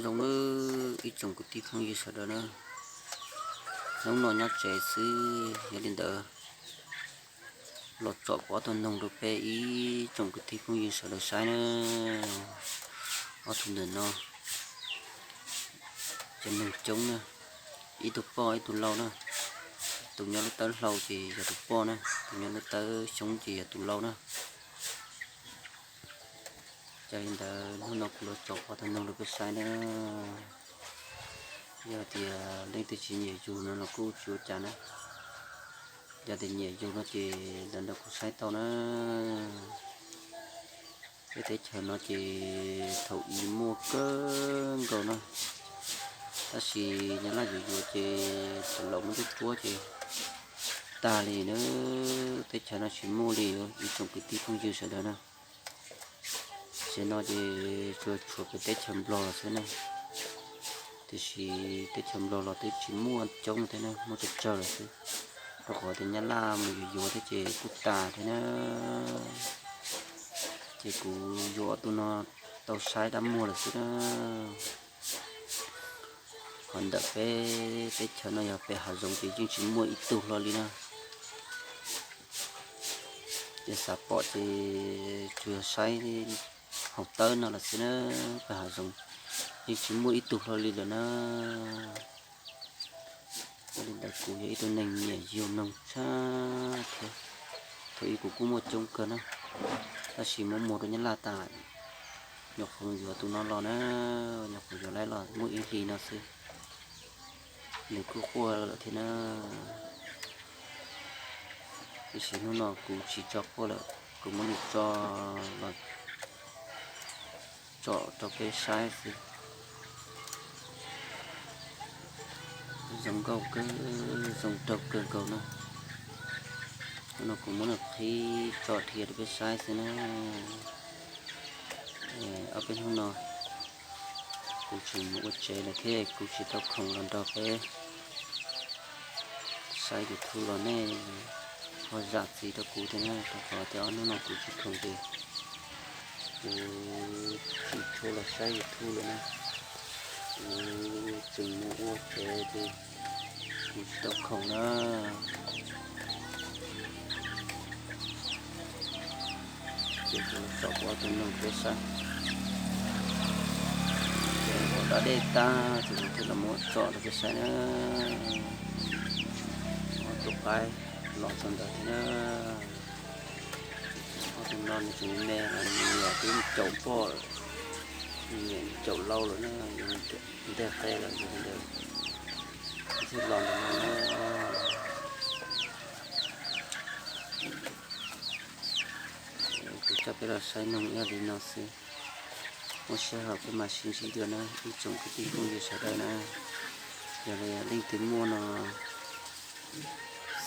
Zoo nawb ib tsoom kwv tij phooj ywg sawv daws na, hnub no nyob tsev xwb, yog li ntawd los tsom ob tug noog rau peb ib tsoom kwv tij phooj ywg sawv daws saib na. Ob tug ntawm no ces noog coob na, ib tug poj ib tug lau na. Tus nyob lub tawb hlau ces yog tus poj na, tus nyob lub tawb xyoob ces yog tus lau na. Ces li ntawd hnub no kuv los tsom ob tug noog rau peb saib na. Yog tias leej twg tsis nyiam yug no los kuj tsis ua cas na. Yog tias nyiam yug no ces los nrog kuv saib tau na. Peb teb chaws no ces thaum ub muaj kawg nkaus na, tab sis nyab laj yuav yuav ces thaum los muab cov cuab ces tag li na. Teb chaws no tsis muaj li, ib tsoom kwv tij phooj ywg sawv daws na. Ces no ces tsuas tshuav peb teb chaws Nplog los xwb na. Tiam sis teb chaws Nplog los twb tsis muaj coob thiab na, muaj tsawg tsawg lawm xwb, rau qhov tias nyab laj mus yuav yuav thiab ces kuj tas thiab na. Ces kuv yuav ob tug no tau saib dab muag lawm xwb na. Qhov ntawm peb teb chaws no yog pem hav zoov ces yeej tsis muaj ib tug hlo li na. Ces xav pom ces tsuas yog saib hauv tawb no lawm xwb na, pem hav zoov yeej tsis muaj ib tug hlo li lawm na. Yog li ntawd kuv yog ib tug neeg nyiam yug noog tshaj thiab. Thaum ub kuv kuj muaj coob kawg na, tab sis muab muag rau nyab laj tas, nyuam qhuav yuav tus no los na, nyuam qhuav yuav laib los muaj ib hlis no xwb, nws kuj quaj lawm thiab na. Tiam sis hnub no kuv tsis tso quaj lawm, kuv muab nws tso los tsom rau peb saib xwb. Zoo nkauj kawg, zoo nraug kawg nkaus na. Hnub no kuv muab nws qhib tso dhia rau peb saib xwb na. Ob peb hnub no kuv tseem mus ua tsev lawm thiab kuv tsis tau khoom los nrog peb saib YouTube los nej ho zam txim rau kuv thiab na, rau qhov tias ob hnub no kuv tsis khoom ces kuv tsis tshua los saib YouTube lawm na. Kuv tseem mus ua tsev ces kuv tsis tau khoom na. Ces kuv tsom kuv ob tug noog peb saib. Ces kuv da dej tag ces kuv thiaj los muab tsom rau peb saib na. Ob tug qaib los txog ntawd thiab na. Ob tug no nws tseem me me los nws niam twb caum poj, nws niam caum lau lawm na, nteg qe lawm, yog li ntawd thiaj los ntawm no na. Kuv coj peb los saib noog ib yam li no xwb. Muaj sij hawm peb mam sib ntsib dua na ib tsoom kwv tij phooj ywg sawv daws na. Yog li leej twg muaj no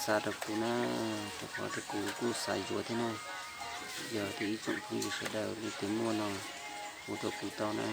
xa rau kuv na, rau qhov tias kuv kuj xav yuav thiab na. Yog tias ib tsoom phooj ywg sawv daws leej twg muaj no hu rau kuv tau na.